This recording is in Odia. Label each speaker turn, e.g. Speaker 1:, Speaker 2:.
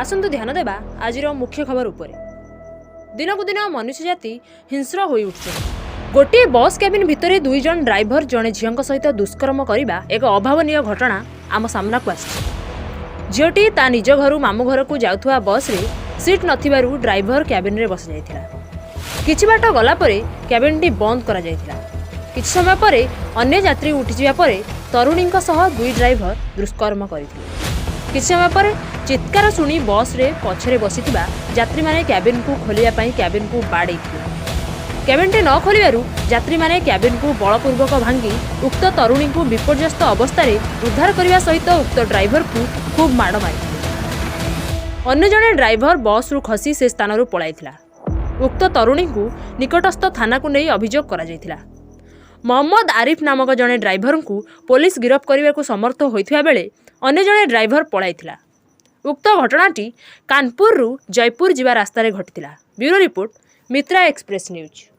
Speaker 1: ଆସନ୍ତୁ ଧ୍ୟାନ ଦେବା ଆଜିର ମୁଖ୍ୟ ଖବର ଉପରେ। ଦିନକୁ ଦିନ ମନୁଷ୍ୟ ଜାତି ହିଂସ୍ର ହୋଇ ଉଠୁଛନ୍ତି। ଗୋଟିଏ ବସ୍ କ୍ୟାବିନ୍ ଭିତରେ ଦୁଇ ଜଣ ଡ୍ରାଇଭର ଜଣେ ଝିଅଙ୍କ ସହିତ ଦୁଷ୍କର୍ମ କରିବା ଏକ ଅଭାବନୀୟ ଘଟଣା ଆମ ସାମ୍ନାକୁ ଆସିଛି। ଝିଅଟି ତା ନିଜ ଘରୁ ମାମୁଁ ଘରକୁ ଯାଉଥିବା ବସ୍ରେ ସିଟ୍ ନଥିବାରୁ ଡ୍ରାଇଭର କ୍ୟାବିନ୍ରେ ବସିଯାଇଥିଲା। କିଛି ବାଟ ଗଲା ପରେ କ୍ୟାବିନ୍ଟି ବନ୍ଦ କରାଯାଇଥିଲା। କିଛି ସମୟ ପରେ ଅନ୍ୟ ଯାତ୍ରୀ ଉଠିଯିବା ପରେ ତରୁଣୀଙ୍କ ସହ ଦୁଇ ଡ୍ରାଇଭର ଦୁଷ୍କର୍ମ କରିଥିଲେ। କିଛି ସମୟ ପରେ ଚିତ୍କାର ଶୁଣି ବସ୍ରେ ପଛରେ ବସିଥିବା ଯାତ୍ରୀମାନେ କ୍ୟାବିନ୍କୁ ଖୋଲିବା ପାଇଁ କ୍ୟାବିନ୍କୁ ବାଡ଼େଇଥିଲେ। କ୍ୟାବିନ୍ଟି ନ ଖୋଲିବାରୁ ଯାତ୍ରୀମାନେ କ୍ୟାବିନ୍କୁ ବଳପୂର୍ବକ ଭାଙ୍ଗି ଉକ୍ତ ତରୁଣୀଙ୍କୁ ବିପର୍ଯ୍ୟସ୍ତ ଅବସ୍ଥାରେ ଉଦ୍ଧାର କରିବା ସହିତ ଉକ୍ତ ଡ୍ରାଇଭରକୁ ଖୁବ୍ ମାଡ଼ ମାରିଥିଲେ। ଅନ୍ୟ ଜଣେ ଡ୍ରାଇଭର ବସ୍ରୁ ଖସି ସେ ସ୍ଥାନରୁ ପଳାଇଥିଲା। ଉକ୍ତ ତରୁଣୀଙ୍କୁ ନିକଟସ୍ଥ ଥାନାକୁ ନେଇ ଅଭିଯୋଗ କରାଯାଇଥିଲା। ମହମ୍ମଦ ଆରିଫ ନାମକ ଜଣେ ଡ୍ରାଇଭରଙ୍କୁ ପୋଲିସ ଗିରଫ କରିବାକୁ ସମର୍ଥ ହୋଇଥିବା ବେଳେ ଅନ୍ୟ ଜଣେ ଡ୍ରାଇଭର ପଳାଇଥିଲା। ଉକ୍ତ ଘଟଣାଟି କାନପୁରରୁ ଜୟପୁର ଯିବା ରାସ୍ତାରେ ଘଟିଥିଲା। Bureau report, Mitra express news.